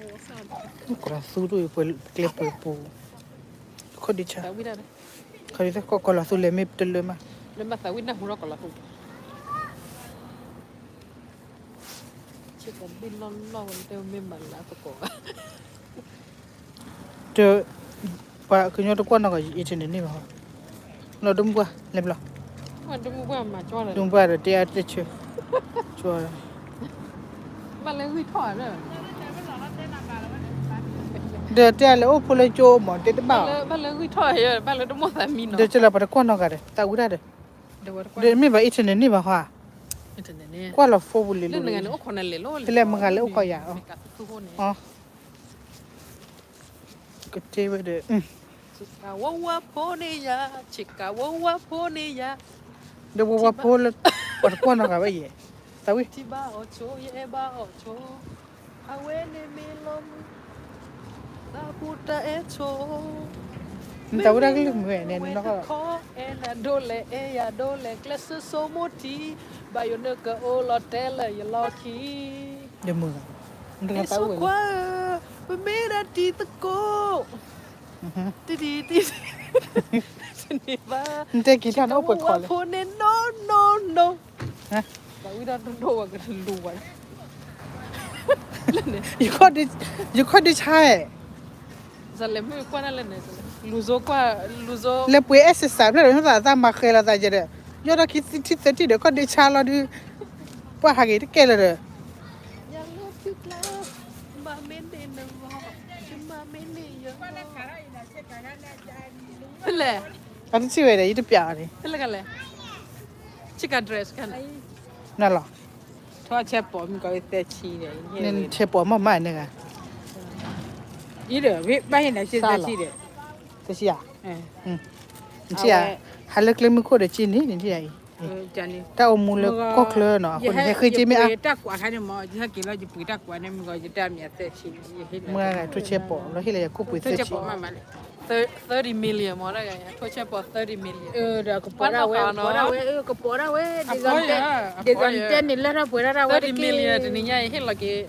ကီၢ်လီၤသူဒိၣ်အံၤ ပှဲၤကျဲပှဲၤပူၤ, ခီၣ်ဒ့ဆါ, ခီၣ်ဒ့ဆါ ကီၢ်လီၤသူလဲၤမ့ၢ်တလၢမး, တ, ပှၤကညီတကွၢ်နီၢ်ဂၤ internet န့ၢ်ဘၣ်, လီၤဒိမုၢ်ပှၢ်လဲၤဘျီ, ဒိမုၢ်ပှၢ်ဒီးတဲအါတဲဆၢ, ဒီးတဲအါလဲၤအိၣ်ဖိလၢကၠိမး တဲတဘၣ်အီၤ, ဒီးကလီၤပှၤတကွၢ်နီၢ်ဂၤဒီး သးဝံၣ်တၢ်ဒီး, ဒီးမ့ၢ်ဘၣ် internet န့ၢ်ဘၣ်ဟီဧါ, ကွၢ်လီၤ phone ပူၤလံၤလံၤ, ဖဲလဲၣ်မုၢ်ဂၤလဲၤအိၣ်ခိးယၤအီၤ, ကတဲဝဲဒီး, ဒီးဝဲဝဲဖိလၢ ပှၤတကွၢ်နီၢ်ဂၤဘၣ်ယဲ, သးဝံၣ် သးဝံၣ်တၢ်ကလုၢ်မုာ်ဝဲန့ၣ်, ဒီးမုာ်ဂၤ, သးဝံၣ်, နတဲကံၤထၣ်န့ၣ်အိၣ်ပှဲၤခီလဲၣ်, ယခီၣ်ဒ့ဆါ, လဲၤပှ့ၤ exercise ဖျၢၣ်ဒီး သးမၤဃဲၤလီၤသးယဲဒီး, ယီၣ်ဒီးခံထံၣ်သၢထံၣ်ဒီး ခီၣ်ဒ့ဆါလီၤဒုး, ပှၤဟးဂ့ၤတကဲလၢၤဒီး, ဖဲလဲၣ်, အတထံၣ်ဝဲဒီး ယတပျးအီၤန့ၣ်, နလီၤ, ဆဲးပိာ်မ့ၢ်မးန့ၣ်ဂၤ, ဘၣ်ဟ့ၣ်နၤ သၢဆံဧါ, ဟးလၢကျဲမုၢ်ခိၣ်ဒီးက့န့ၣ် နထံၣ်ယၤအံၤ, တၢ်အိၣ်မူလၢကီၢ်ချၢနီၤ, အဃိန့ၣ် ဟဲဃ့က့မ့ၢ်အါ, မ့ၢ်ဂၤ ထိဆဲးပိာ်လီၤ ဟ့ၣ်လီၤယၤကိၣ်ပှ့ၤသၢဆံ, သၢဆံ million မ့ၢ်ဒၣ်, ထိဆဲးပိာ် သၢဆံ million, ဒီးကပိာ်ဒၣ်ဝဲ, ကပိာ်ဒၣ်ဝဲ, ဒ်သိးတဲန့ၣ် လၢထီၣ်ပှဲၤဒၣ်ဝဲတက့ၢ်, တနံၤညါအံၤ ဟ့ၣ်လီၤက့ၤ,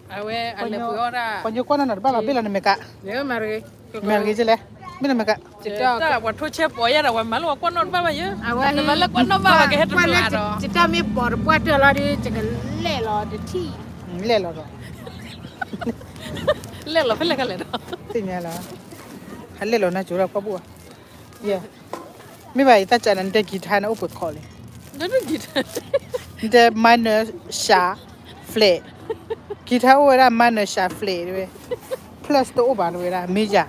အဝဲအလဲၤပှ့ၤအီၣ်ဒၣ်, ပှၤညီကွၢ်နီၣ်နၤတဘၣ်ဘၣ် ဘ့ၣ်လီၤနမဲာ်ကး, မဲာ်ဂ့ၤကလဲၣ်, မ့ၢ်နမဲာ်ကး, ပှၤထိဆဲးပိာ်ယဲဒီး ပှၤမၤလၢပှၤကွၢ်နီၣ်တဘၣ်ဘၣ်ယဲ, အဝဲဟ့ၣ်, ပှၤလၢကွၢ်နီၣ်ဘၣ်ဘၣ်ကဟဲတဖျါဒီး, ယတၢ်မ့ၢ်ပိာ်တပှၢ်တၢၢ်လီၤဒီး ယကလဲၣ်လီၤတထံၣ်, လဲၣ်လီၤဒီး, လဲၣ်လီၤဖဲလဲၣ်ကလဲၣ်ဒီး, သ့ၣ်ညါလီၤ, ဟးလဲၣ်လီၤနၤကၠိဒီးကွၢ်ဘၣ်, မ့ၢ်ဘၣ်ယသးစၢ်နၤ နတဲကံၤထါန့ၣ်အိၣ်ပှဲၤခီလဲၣ်, နတဲ minor sharp flat, ကံၤထါအိၣ်ဝဲဒၣ် minor sharp flat တဝဲ, plus တအိၣ်ဘၣ်တဝဲဒၣ် major,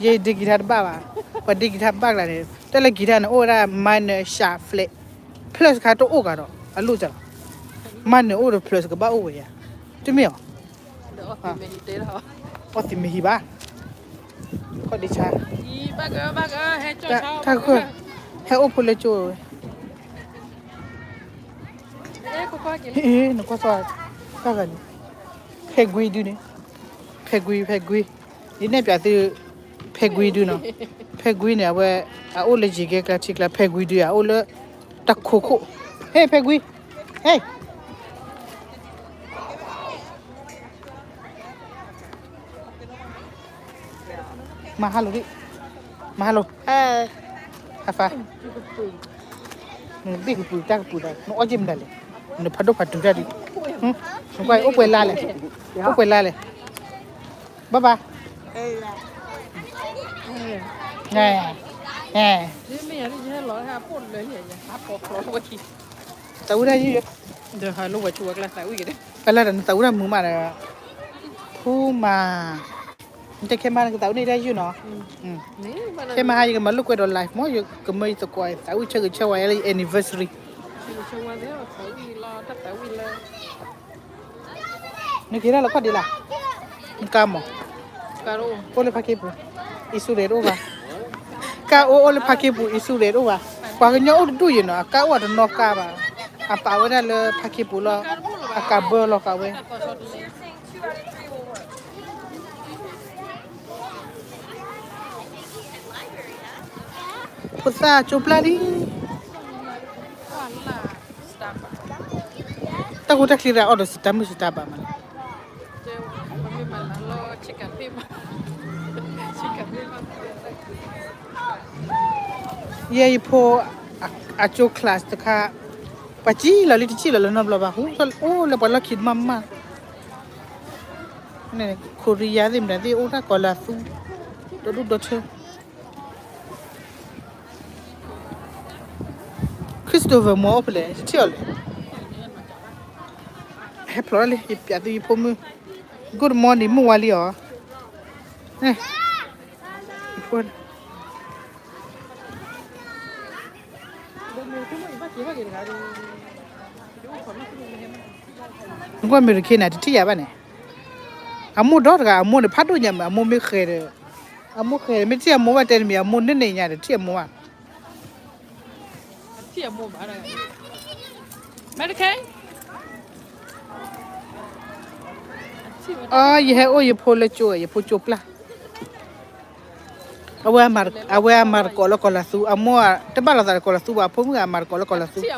ယဒ့ကံၤထါတဘၣ်ဘၣ်, ပှၤဒ့ကံၤထါဘၣ်ကျါန့ၣ် တၢ်လၢကံၤထါန့ၣ်အိၣ်ဝဲဒၣ် minor sharp flat, plus ခါတအိၣ်ဂၤဒီး အလိၣ်စၢ်လီၤ, minor အိၣ်ဒီး plus ကဘၣ်အိၣ်ဝဲယါ, တမ့ၢ်အီၤ, အီသံးမ့ၢ်ဟံးဘၣ်, ခီၣ်ဒ့ဆါ, တၢ်က, ဟဲအိၣ်ဖိလၢကၠိဝဲ, နကွၢ်သီ, တၢ်ဂၤန့ၣ်, ဖဲကွံဒုန့ၣ်, ဖဲကွံ, ဖဲကွံ, ဒ်နဲၣ်ပၠးသု, ဖဲကွံဒုနီၤ, ဖဲကွံန့ၣ် အဝဲ, အအိၣ်လၢယံၤကဲကျါထံကျါ ဖဲကွံဒု အအိၣ်လၢ, တၢ်ခိခိၣ်, ဟဲ ဖဲကွံ, ဟဲ မၤဟါလိၤဒံး, မၤဟါလိၤ, high five, နဘ့ၣ်ကပူၤတၢ်ကပူၤဒီး နအီၣ်က့ၢ်မတၤလဲၣ်, နဖးဒိၣ်ဖးတုၤတၢ်ဒံး, နကွၢ်အိၣ်ပှဲၤလါလဲၣ်, အိၣ်ပှဲၤလါလဲၣ်, bye bye, သးဝံၣ်တၢ်ယုၢ်, အလၢတၢ်နသးဝံၣ်တၢ်မုာ်မးဒီး, ဖူမၤ, နတဲခဲမးနကသးဝံၣ်န့ၢ်တၢ်ယုၢ်နီၤ, ခဲမးဟါ ယကမၤလိာ်ကွဲဒီး live မ့ၢ် ယကမၢယသကိး သးဝံၣ်ဆၢဂ့ၤဆၢဝါယဲလၢယ anniversary, နကဟ့ၣ်တၢ်လီၤခီၣ်ဒံးလၢ်, နကါမး, အိၣ်လၢဖါခ့ပူၤ, အံၤဆူၣ်ရဲၣ်တအိၣ်ဘၣ်, ကါအိၣ်အိၣ်လၢဖါခ့ပူၤ အံၤဆူၣ်ရဲၣ်တအိၣ်ဘၣ်, ပှၤကညီအိၣ်တဒူၣ်ယဲနီၤ အကါအိၣ်အတနီၤကါဘၣ်, အပာ်ဝဲဒၣ်လၢဖါခ့ပူၤလီၤ, အကါဘၢလီၤကးဝဲ ဖိသၣ်ကၠိပျၢ်လံ, တၢ်ကူတၢ်ချံရၣ်အီၣ်ဒီးစတၢ်မုၢ်စတၢ်ဘၣ်မးန့ၣ်, ယဲယဖိ အကၠိ class တခါ, ပှၤစံၣ်လီၤလံ တစံၣ်လီၤလၢနီတဘျီဘၣ် အိၣ်လၢပှၤလီၢ်ခံတမံၤမး, ခိရံယါသ့ၣ်မတၤသ့ၣ်အိၣ်တၢ်ကိးလၢသူ, ဒီဒူၣ်ဒီထၢ Christopher မ့ၢ်အိၣ်ဖဲလဲၣ် ယထံၣ်အီၤလဲၣ်, ဟဲဖျိးလံ ယပျးသုယဖိမုၣ်, Good morning မုၢ်ဝါလံအီၤ, နကွၢ် Mary Kay န့ၣ် တထံၣ်ယၤဘၣ်န့ၣ်, အမိၢ်ဒီတဂၤ အမိၢ်န့ၣ် ဖးဒိၣ်ညါမး အမိၢ်မ့ၢ်ဃဲၤဒီး, အမိၢ်ဃဲၤ မ့ၢ်ထံၣ်အမိၢ်ဘၣ်တဲတမံၤ အမိၢ်န့ၢ်န့ၣ်ညါ တထံၣ်အမိၢ်ဘၣ်. အီ ယဟဲအိၣ်ယဖိလၢကၠိ ယဖိကၠိပျၢ်, အဝဲအမၤတကိးလၢကီးလၢသူ အမိၢ်တဘၣ်လိာ်သးဒီးကီးလၢသူဘၣ် အဖိမုၣ်အမၤတကိးလၢကီးလၢသူဘၣ်.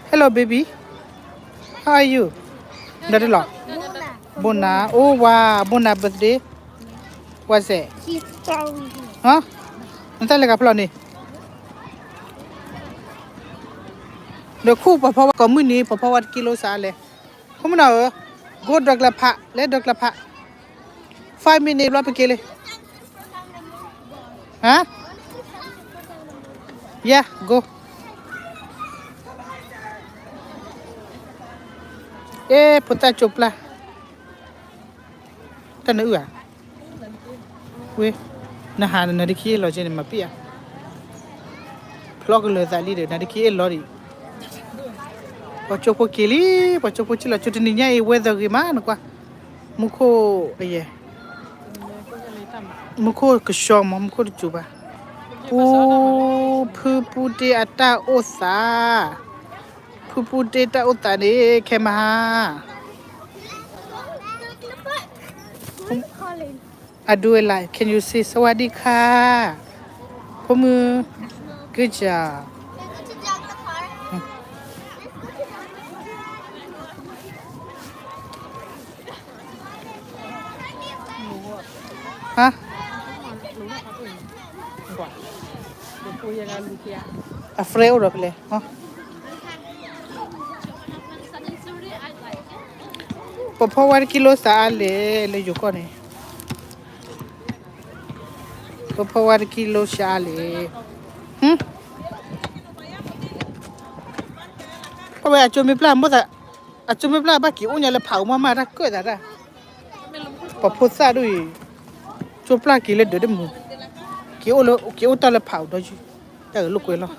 Hello baby, how are you? ဒီးတလီၤ, Bona, oh wow, Bona birthday, what's that? နတၢ်လဲၤကဖျီၣ်န့ၣ်, ဒီးခူၣ်ပှၤဖီဝါကိးမုၢ်နံၤ ပှၤဖီဝါတကံလိစးလဲၣ်, ဖိမုၣ်နီၤဧၢ, ဂိၢ်ဒီကျၢၤဖး လဲၤဒီကျၢၤဖး, five minute ဘျီပက့ၤလံ, ဟါ, yeah go. အ့ ဖိသၣ်ကၠိပျၢ်, တၢ်နအုၣ်ဧါ, ဝ့, နဟးနဒခံအ့ၣ်လီၤက့န့ၣ် မၤပံၣ်ဧါ, ဖျီကလၢၤသးလံဒီး နဒခံအ့ၣ်လီၤဒံး, ပှၤကၠိဖိက့ၤလံ, ပှၤကၠိဖိက့ၤလီၤ ကၠိတနံၤညါအံၤ weather ဂ့ၤမးနကွၢ်, မူခိၣ်, မူခိၣ်ကဆှီမး မူခိၣ်တစူၤဘၣ်, ပူ, ဖုပူတ့အတၢ်အိၣ်သး, ဖုပူတ့တၢ်အိၣ်သးန့ၣ် ခဲမဟါ I do it like, can you say สวัสดีค่ะ ဖိမုၣ်, good job. ဟါ, အ friend အိၣ်ဒီးဖဲလဲၣ်, ပဖီဝါတကံလိစးအါလဲၣ် လၢယိၤကီၢ်န့ၣ်, ပဖီဝါတကံလိစးအါလဲၣ်, အဝဲအကၠိမ့ၢ်ပျၢ် မိၣ်သး, အကၠိမ့ၢ်ပျၢ်ဘၣ်က့ၤအိၣ်ညါလၢဖးအိၣ်မးမးတၢ်ကၢၣ်သးတၢ်, ပှၤဖိသၣ်ဒ်အံၤ, ကၠိပျၢ်က့ၤလၢဒၢးတမုာ်, က့ၤအိၣ်တၢ်လၢဖးအိၣ်ဒီးယုၢ်, တၢ်ဂဲၤလိာ်ကွဲလီၤ.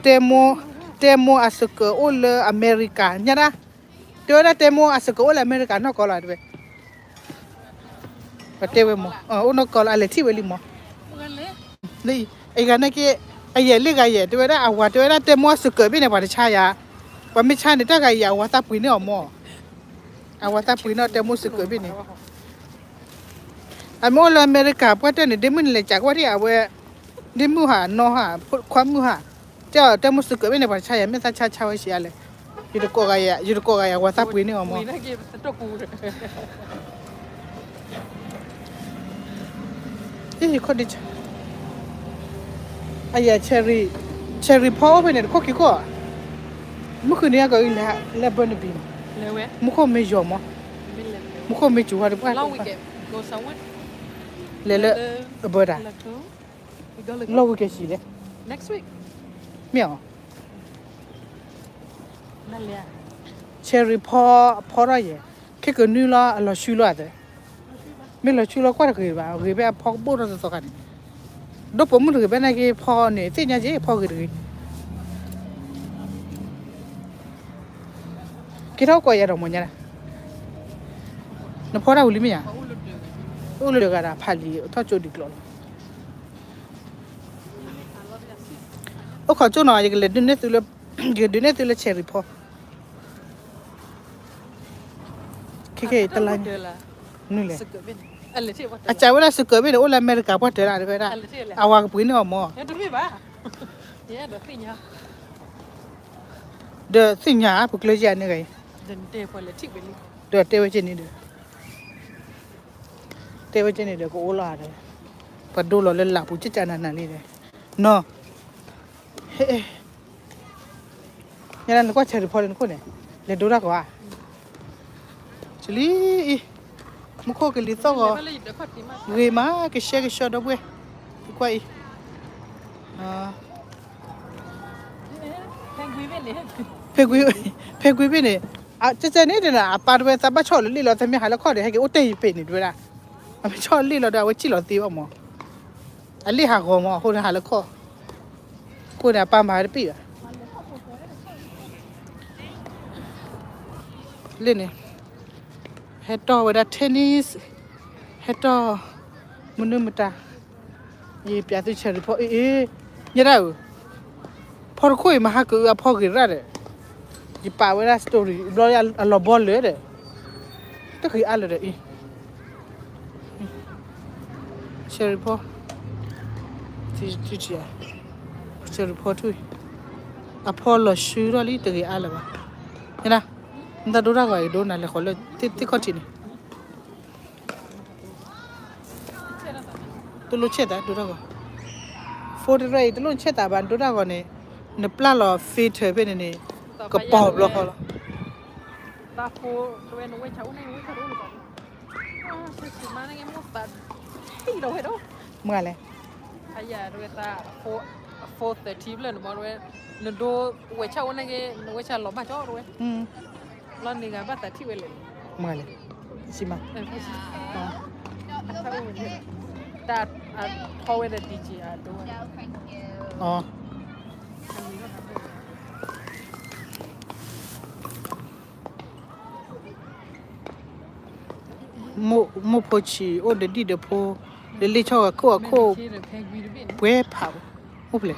တဲမိၢ်, တဲမိၢ်အစကၢၤအိၣ်လၢအမဲရကၤ ညါဒၣ်, တဲဝဲဒၣ်တဲမိၢ်အစကၢၤအိၣ်လၢအမဲရကၤနီၢ်ကီၢ်လီၤတဲဝဲ, ပတဲဝဲမး, အိၣ်နီၢ်ကီၢ်လီၤ အလဲၤထံၣ်ဝဲလံမး, လၢအံၤ, အဂၤနာ်က့, အယဲၢ်လံဂၤယဲၢ် တဲဝဲဒၣ်အဝၤ တဲဝဲဒၣ်တဲမိၢ်အစကၢၤဘ့ၣ်န့ၣ် ပှၤတဆါယၤ, ပှၤမ့ၢ်ဆါန့ၣ် တၢ်ဂၤယဲၢ်အဝၤသးပှ့ၤန့ၢ်အီၤမး, အဝၤသးပှ့ၤန့ၢ်အီၤတဲမိၢ်စကၢၤဘ့ၣ်န့ၣ် အမ့ၢ်အိၣ်လၢအမဲရကၤ ပှၢ်တၢၢ်န့ၣ် ဒ့မုၣ်န့ၣ်လဲၤကးကွၢ်ထံၣ်အဝဲ, ဒ့မုၣ်ဟးနီၢ်ဟး, ခွါမုၣ်ဟး, တဲအီၤတဲမိၢ်စကၢၤဘ့ၣ်န့ၣ် ပှၤတဆါယၤ မ့ၢ်သးဆါဆါဝဲဆံးအါလဲၣ်, ယတကိးဂၤယၤ ယတကိးဂၤယၤ အဝၤသးပှ့ၤန့ၢ်အီၤမး, အံၤ, အယဲၢ် cherry, cherry ဖီအိၣ်ဖဲန့ၣ် တခိၣ်ခံခိၣ်, မုၢ်ဃုနံၤအကီၢ်အံၤလဲၤလၢ Burnaby န့ၣ်, မူခိၣ်မ့ၢ်ယီၤမး, မူခိၣ်မ့ၢ်စူၤဝါတပှၢ်, လဲၤလၢ အဘၢဒၣ်, လီၢ်ဝံၤကဲဆံးလဲၣ်, မ့ၢ်အီၤ, cherry ဖီ, ဖီထီၣ်ယဲၢ်, ခဲကနွံလီၤအလီၤဆူလီၤအသး, မ့ၢ်လီၤဆူလီၤကွၢ်တဂ့ၤဘၣ် ဂ့ၤဖဲအဖီကဘိၣ်ထီၣ်သီသီခါန့ၣ်, ဒိၣ်ပိာ်မုၣ်တဂ့ၤဖဲနာ်က့ ဖီန့ၣ် သ့ၣ်ညါက့ ဖီဂ့ၤတဂ့ၤ က့ၤထီၣ်ကိးယၤဒီးမ့ၢ်ညါ, နဖီတၢ်ဝံၤလံမ့ၢ်ဧါ, အိၣ်လၢတဂၤဒီးဖးလံာ်ထီၣ်ကၠိဒံးကျိာ်လီၤ, အိၣ်ခိးကၠိနီၤ ယကလဲၤဒုးနဲၣ်သုလၢ, ယကဒုးနဲၣ်သုလၢ cherry ဖီ, ခဲခဲအံၤတလါ, နုၤလဲၣ်, အစံးဝဲဒၣ်စကၢၤဘ့ၣ်န့ၣ် အိၣ်လၢအမဲရကၤပှၢ်တၢၢ်ဒၣ်တဝဲဒၣ်, အဝၤကပှ့ၤန့ၢ်အီၤမး, တမ့ၢ်ဘၣ်, ဒီးသ့ၣ်ညါပကျၢၤယၤန့ၣ်ဂ့ၤ, ဒီးတဲဝဲကဲန့ၣ်ဒီး, တဲဝဲကဲန့ၣ်ဒီး ကအိၣ်လီၤဒီး, ပှၤဒိလီၤလၢလၢ်ပူၤကကနၤနၤလံဒီး, နီၤ, ဟဲ, ညါနကွၢ်ဆၢတဖီလၢနခိၣ်န့ၣ်, လဲၤဒိတၢ်ကီဧါ, လံအံၤ, မူခိၣ်ကလံၤသီၣ်ဂီၤ, ဂ့ၤမး ကရှဲကဆှီဒီပုၢ်ဝဲၢ်, ကွၢ်အံၤ ဖဲကွံ, ဖဲကွံဘ့ၣ်န့ၣ်, ကဲကဲန့ၣ်တနၤ အပၢ်တဝဲသးဘၣ်ဆီၣ်လၢလ့ၣ်လီၤ သးမ့ၢ်ဟးလၢခီၣ်ဒီး ဟဲက့ၤအိၣ်တဲာ်ယပ့ၤန့ၣ်တဝဲဒၣ်, အမ့ၢ်ဆီၣ်လ့ၣ်လီၤဒီး အဝဲစံၣ်လီၤသ့ဘၣ်မး, အလ့ၣ်ဟးဂီၤမး အဃိန့ၣ်ဟးလၢခီၣ်, အဃိန့ၣ် အပၢ်မၤတပ့ၢ်ဘၣ်, လ့ၣ်န့ၣ်, ဟဲတီၢ်ဝဲဒၣ် tennis, ဟဲတီၢ်, မနုၤမတၤ ယပျးသုဆၢတဖီအံၤ, ညဲဒၣ်ဧၢ, ဖီတခိၣ်အံၤ မဟါကအုအဖီဂ့ၤရၣ်ဒီး, ယပာ်ဝဲဒၣ် story ဘျီအလီၤဘီလၢာ်ဒီး, တဂ့ၤအါလၢာ်ဒီးအံၤ, ဆၢတဖီ, ဆၢတဖီထူၣ်, အဖီလီၤဆှုထီၣ်လံ တဂ့ၤအါလၢာ်ဘၣ်, ညဲဒၣ်, နတၢ်ဒိတၢ်ဂီၤအံၤဒိနၤလဲၤဃီၤလၢသ့ၣ်ခီၣ်ထံးန့ၣ် တလိၣ်ဆဲးသးဒိတၢ်ဂီၤ, phone တရဲအံၤ တလိၣ်ဆဲးသးဘၣ် ဒိတၢ်ဂီၤန့ၣ်, နပျၢ်လီၤ filter ဖဲန့ၣ်န့ၣ်, ကပီၤဘျီဃီလီၤ, မ့ၢ်လဲၣ်, အယၤတဝဲသး, အ phone thirty ဘျဲၣ်န့ၣ်မ့ၢ်တဝဲ, နဒိဝဲဆၣ်အိၣ်န့ၣ်က့ နဝဲဆၣ်လီၤဘၣ်ကၠီတဝဲ, လီၤန့ၢ်ဂၤဘၣ်သးထံၣ်ဝဲလဲၣ်, မ့ၢ်လဲၣ်, ဆံမး, တၢ်အထီဝဲဒီး DJ အဒိဝဲ, မိၢ်ဖိဆံးအိၣ်ဒီးဒံၣ်ဒီးဖိ, လၢလ့ၣ်ဆီၣ်ဂၤခိၣ်အခိၣ်, ပှဲၤဖး, အိၣ်ဖျဲၣ်,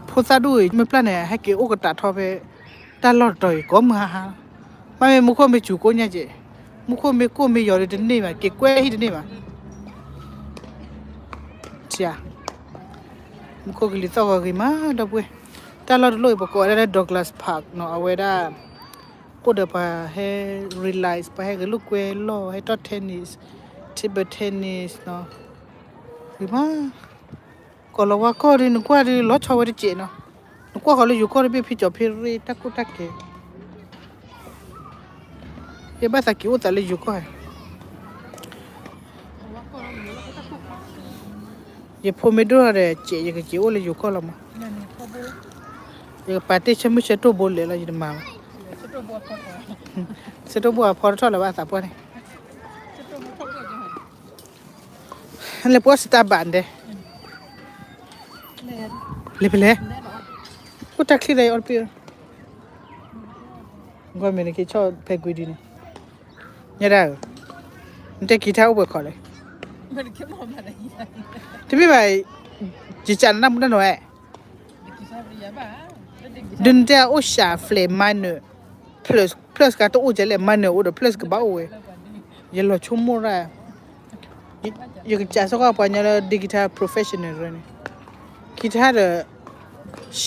ဖိသၣ်ဒူၣ်အံၤ မ့ၢ်ပျၢ်န့ၣ် ဟဲက့ၤအိၣ်ကတးထီဖဲ တၢ်လီၢ်တတီၤအံၤ ကိးမုၢ်ဟါဟါ, မ့မ့ၢ်မူခိၣ်မ့ၢ်စူၤကိးညါက့ၤ, မူခိၣ်မ့ၢ်ကိၢ်မ့ၢ်ယီၤဒီးတန့ၢ်ဘၣ် က့ၤကွဲဟံၣ်တန့ၢ်ဘၣ်, မူခိၣ်ကလံၤသီၣ်ဂီၤဂ့ၤမး ဒီပုၢ်ဝဲၢ်, တၢ်လီၢ်တလီၢ်အံၤ ပကိးဝဲဒၣ်လၢ Douglas Park နီၤ အဝဲဒၣ်, အိၣ်ဒီးပှၤဟဲ relax ပှၤဟဲဂဲၤလိာ်ကွဲလီၢ် ဟဲတီၢ် tennis, table tennis နီၤ, ဂ့ၤမး ကီၢ်လီၤဝါကီၢ်ဒီး နကွၢ်ဒီး လီၤဆီဝဲတစဲးနီၤ, နကွၢ်ဃီၤလၢယိၤကီၢ်တဘ့ၣ် ဖံကၠီၤဖ့ရ့ တၢ်ကိၢ်တၢ်ဂီၤ, ယဘၣ်သးက့ၤအိၣ်သးလၢယိၤကီၢ်, ယဖိမ့ၢ်ဒိၣ်ထီၣ်ဒီး စဲး ယကက့ၤအိၣ်လၢယိၤကီၢ်လီၤမး, ယကပာ်တ့ၢ်ဆၢမုၢ်ဆၢတိၢ်ဘိလဲၤလီၤ ယတမၤဘၣ်, ဆၢတိၢ်ဘိအဖီတထီၣ်လၢၤဘၣ်အသးပှၢ်န့ၣ် လဲၤပှီၢ် Starbucks ဒဲး, လဲၤဖဲလဲၣ်, အိၣ်တၢ်ချံသးအီတပ့ၢ်, ကွၢ်မ့ၢ်နက့ၤဆီၣ်ဖဲကွံဒ်န့ၣ်, ညါဒၣ်ဧၢ, နတဲကံၤထါအိၣ်ပှဲၤခီလဲၣ်, တမ့ၢ်ဘၣ်, ယစးနနၢ်မူတၢ်နီၤအဲ, ဒ်နတဲအိၣ်စှၤ flat minor, plus, plus ကတအိၣ်ကလဲၣ် minor အိၣ်ဒီး plus ကဘၣ်အိၣ်ဝဲ, ယလီၤဆိကမိၣ်ရၣ် ယကစးစ့ၢ်ကီးပှၤညီလၢ digital professional န့ၣ်, ကံၤထါဒီး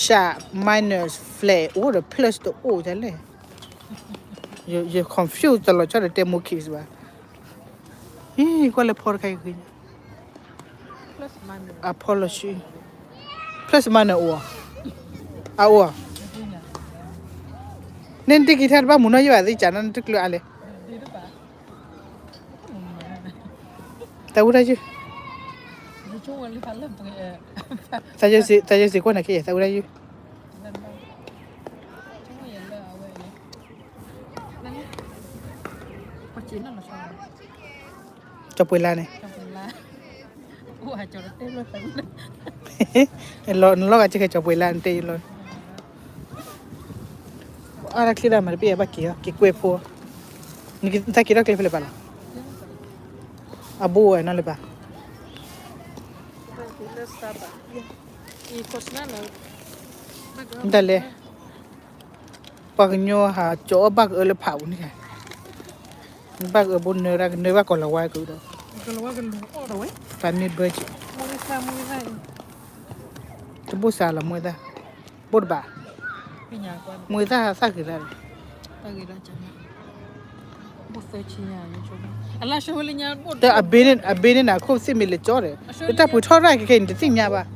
sharp minus flat အိၣ်ဒီး plus တအိၣ်ဒ်လဲၣ်, ယ confuse တလီၤဆီဒီးတဲ more case ဘၣ်, အံၤ ကွၢ်လၢဖီတခါအံၤဂ့ၤ, အဖီလီၤဆှု, plus minus အိၣ်, အအိၣ်, န့ၣ်တကံၤထါတဘၣ်မူနီၢ်ယဘၣ်သ့ၣ်ကၢ်နီၢ်နတကျၢၤအါလဲၣ် တၢ်ဝူတၢ်ယုၢ်, သးယဲစ့ၢ်ကီးန့ၣ်က့ တၢ်ဝူတၢ်ယုၢ်, ကၠီၤပှ့ၤလါန့ၣ်, နလီၤဂာ်ကဲကၠီၤပှ့ၤလါ နတဲယလီၤ, အါတၢ်ချံတၢ်မၤတပ့ၢ်ဘၣ်က့ၤအီၤ က့ၤကွဲဖိ, နသးက့ၤထီၣ်ကျဲဖဲလဲၣ်ပၢ်လီၤ, အဘိဝဲနီၤလၢၤဘၣ်, ဒ်လဲၣ်, ပှၤကညီဟးကၠီအီၣ်ဘၣ်ကအၢလၢဖးပူၤန့ၣ်, ဘၣ်ကအၢဘိနၢၤဒၣ်ကနၢၤဘၣ်ကီၤလၤဝါကဒီး ပမ့ၢ်ဘၢက့ၤ တဘိၣ်စးလီၤမွဲသၣ်, ဘိၣ်တဘၣ်, မွဲသၣ်သၣ်ဂ့ၤသၣ်, တၢ်အဘ့န့ၣ် အဘ့န့ၣ်နၤခိၣ်သ့ၣ်မ့ၢ်လဲၤကၠီဒီး လၢတၢ်ပှ့ၤထီၣ်ရၣ်ခဲခဲအံၤ နတသ့ၣ်ညါဘၣ်.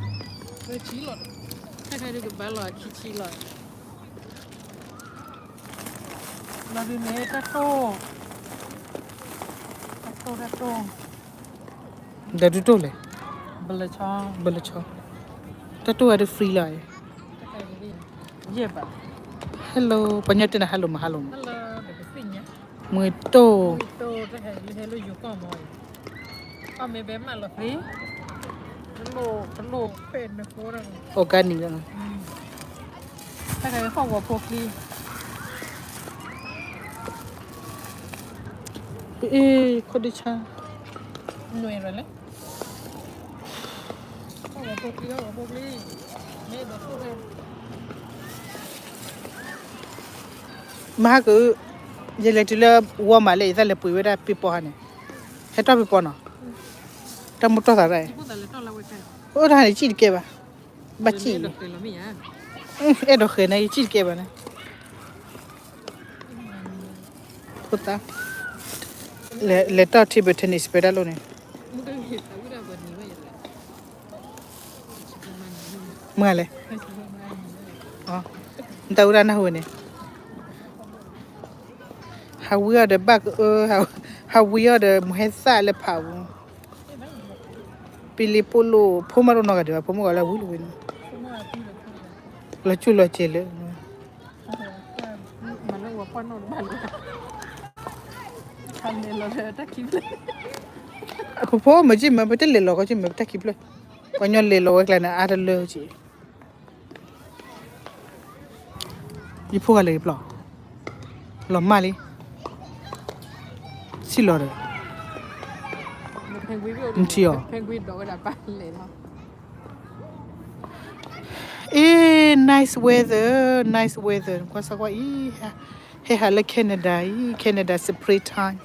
လီၤဒုးန့ၣ် တၢ်တိၢ်, တၢ်တိၢ်, တၢ်တိၢ်, ဒီးဒုးတိၢ်လဲၣ်, ဘလၢဆီ, တၢ်တိၢ်ဝဲဒၣ် free လီၤ. Hello, ပှၤညီတဲနၤ hello မး hello မး, မွဲတိၢ်, organic လီၤ. တၢ်ဂၤဟီၣ်ဝီၤဖိချံ, အ့, ခိၣ်ဒဆါ, နွဲၣ်ရလဲၣ်, ဟီၣ်ဝီၤဖိချံ, ဟီၣ်ဝီၤဖိချံ, မ့ၢ်ဘၣ်ခိၣ်ဝဲ မဟါက, ယလဲၤတုၤလၢ Walmart လၢ ယသးလဲၤပှ့ၤဝဲဒၣ်ပ့ၤပီဟါန့ၣ်, ဟဲတီၢ်ပ့ၤပီနီၤ, တၢ်မိၢ်တီၢ်သးရၣ်, အိၣ်တၢ်န့ၣ် ကံၣ်တကဲဘၣ်, ဘၣ်ကံၣ်, အဲၣ်ဒိးဃဲၤန့ၣ် ယကံၣ်တကဲဘၣ်န့ၣ်, ဖိသၣ်, လဲၤတီၢ် table tennis ပတၢ်လိၣ်န့ၣ် မ့ၢ်လဲၣ်, နတၢ်အူတၢ်နၢ်ဟူန့ၣ်, ဟးဝံအီၤဒီးဘၣ်ကအၢ, ဟးဝံအီၤဒီးမုၢ်ဟဲသၣ်လၢဖးပူၤ, ပလ့ၤပိာ်လိာ် ဖိမးတအိၣ်နီတဂၤဒံးဘၣ်, ဖိမုၣ်ဂၤလၢဝံလီၤဝဲန့ၣ်, လီၤကၠိလီၤစဲးလၢ ဖိဖိမုၣ်က့မ့ၢ် ပတလဲၤလီၤကီက့မ့ၢ် ပတၢ်ခံဖျၢၣ်, ပှၤညီလဲၤလီၤဝဲကျါန့ၣ် အါတလၢက့, ယဖိဂၤလဲၤပျီ, လီၤမၢ်လံ, ဆံၣ်လီၤဒီး, နထံၣ်အီၤ, Eh, nice weather, nice weather. ကွၢ်စၢ်ကွၢ်အံၤ, ဟဲဟးလၢ Canada အံၤ, Canada springtime.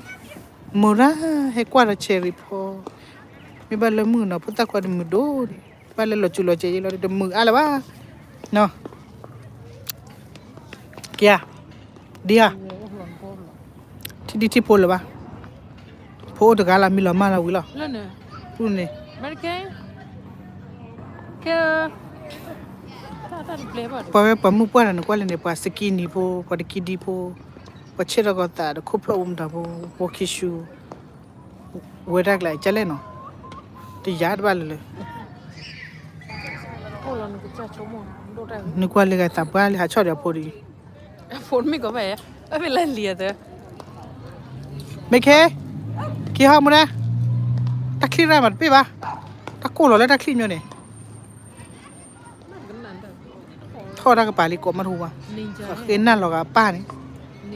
မုၢ်ရၣ် ဟဲကွၢ်ဒီး cherry ဖီ, မ့ၢ်ဘၣ်လၢမုၢ်နီၤ ဖိသၣ်ခွါတမုာ်ဒိၣ်န့ၣ်, ဘၣ်လၢလီၤစူၤလီၤစဲးယဲလီၤ တမုာ်အါလၢၤဘၣ်နီၤ. က့ၤဧါ, ဒ်ဧါ, ထံဒံထံဖိလၢၤဘၣ်. ဖိအိၣ်တဂၤလီၤ မ့ၢ်လီၤမၢ်လီၤဝံၤလီၤ. န့ၣ်, ပှၤဝဲပှၤမုၣ်ပှၢ်တၢ်န့ၣ် ကွၢ်လၢန့ၣ် ပှၤ skinny ဖိ, ပှၤတကံဒံဖိ, ပှၤဆ့ၣ်ထီၣ်ကီၤသးဒီး ခိၣ်ဖျီၣ်အိၣ်မတၤဖိ, ဝီခံဆူ, ဝဲဒၣ်ကျါကလဲၣ်နီၤ, တယၤတဘၣ်လၢၤလၢၤ. နကွၢ်လၢဂၤသးပှၢ်လၢဟးဆီၣ်ဒီးအဖိဒ်အံၤ မ့ၢ်ကဲ, က့ၤဟီမူဒၣ်, တၢ်ချံရၣ်မးတပ့ၢ်ဘၣ်, တၢ်ကိၢ်လီၤလၢတၢ်ချံမျိုးန့ၣ်, ထီၣ်တၢ်ကပၤလံကိးမးတဟူဘၣ်, ဃ့နၢ်လီၤဂာ်ပၢ်န့ၣ်,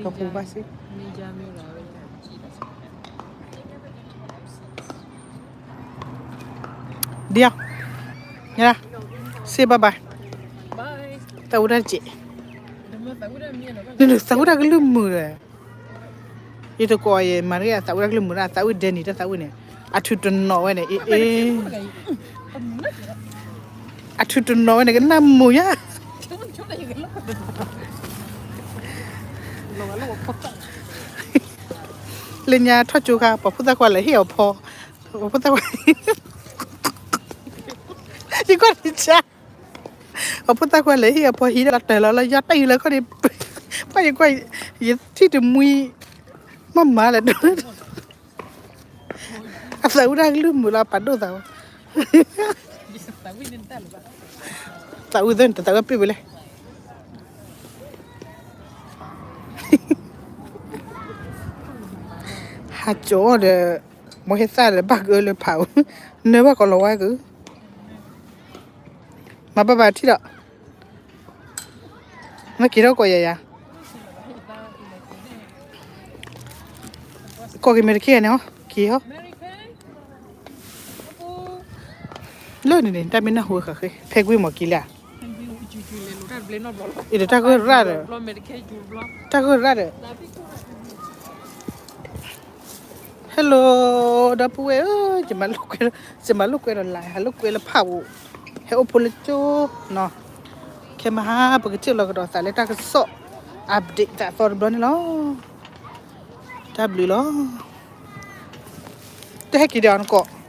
ကဟူဘၣ်စ့ ဒ်ဧါ, say bye bye, သးဝံၣ်တၢ်တစဲး, နသးဝံၣ်တၢ်ကလုၢ်မုာ်ဒီး, ယတကိးယဲ မၤတဂ့ၤ အသးဝံၣ်တၢ်ကလုၢ်မုာ်ဒၣ် အသးဝံၣ်ဒဲနံၤတၢ်သးဝံၣ်န့ၣ်, အထုးတနီၤဝဲန့ၣ်, အ့, အထုးတနီၤဝဲန့ၣ် ကနၣ်မုာ်ညါ လၢညါထီၣ်ကၠိခါ ပှၤဖိသၣ်ခွါလဲၤဟ့ၣ်အီၤဖီ, ပှၤဖိသၣ်ခွါ, ယကွၢ်တၢ်, ပှၤဖိသၣ်ခွါလဲၤဟ့ၣ်အီၤဖီ ဟံးဒီးလီၤတၢ်လီၤလၢယီၢ်တၢ်အံၤလၢခီၣ်န့ၣ်, ပှၤယကွၢ်, ယထံၣ်တမှံ, မ့ၢ်မၤလဲၣ်, အသးဝံၣ်တၢ်ကလုၢ်မုာ်လီၤ ပာ်ဒိၣ်သးဝဲ, သးဝံၣ်သၢန့ၣ် တသးဝံၣ်ပ့ၢ်ဝဲလဲၣ် ဟးကၠီဒီး, မိၢ်ဟဲသၣ်ဒီးဘၣ်ကအၢလၢဖးအူ, နၢဘၣ်ကီးလီၤဝါက, မၤဘၣ်ဘၣ်ထံၣ်ဒီး, မ့ၢ်က့ၤထီၣ်ကိးယၤယၤ, ကိးက့ၤမဲာ်တက့ၢ်န့ၣ်ဟီ, က့ၤဟီ လၢန့ၣ်န့ၣ် တၢ်မ့ၢ်နၢ်ဟူဃာ်ဃ့ ဖဲကွံမီၤက့ၤလၢ, အံၤဒီးတၢ်ဂိၢ်ရၣ်ဒီး, တၢ်ဂိၢ်ရၣ်ဒီး, Hello, ဒီပုၢ်ဝဲၢ်ဧၢ, ယမၤလိာ်ကွဲဒီး ယမၤလိာ်ကွဲဒီး live ဟးလိာ်ကွဲလၢဖးဧိၤ, ဟဲအိၣ်ဖိလၢကၠိနီၤ, ခဲမဟါပကထံၣ်လီၤကဒီးသးလၢတၢ်ကစီၣ် update သးသီတဘျီန့ၣ်လီၤ. တၢ်ဘျုးလီၤ. တဟဲက့ၤဒီးနကိး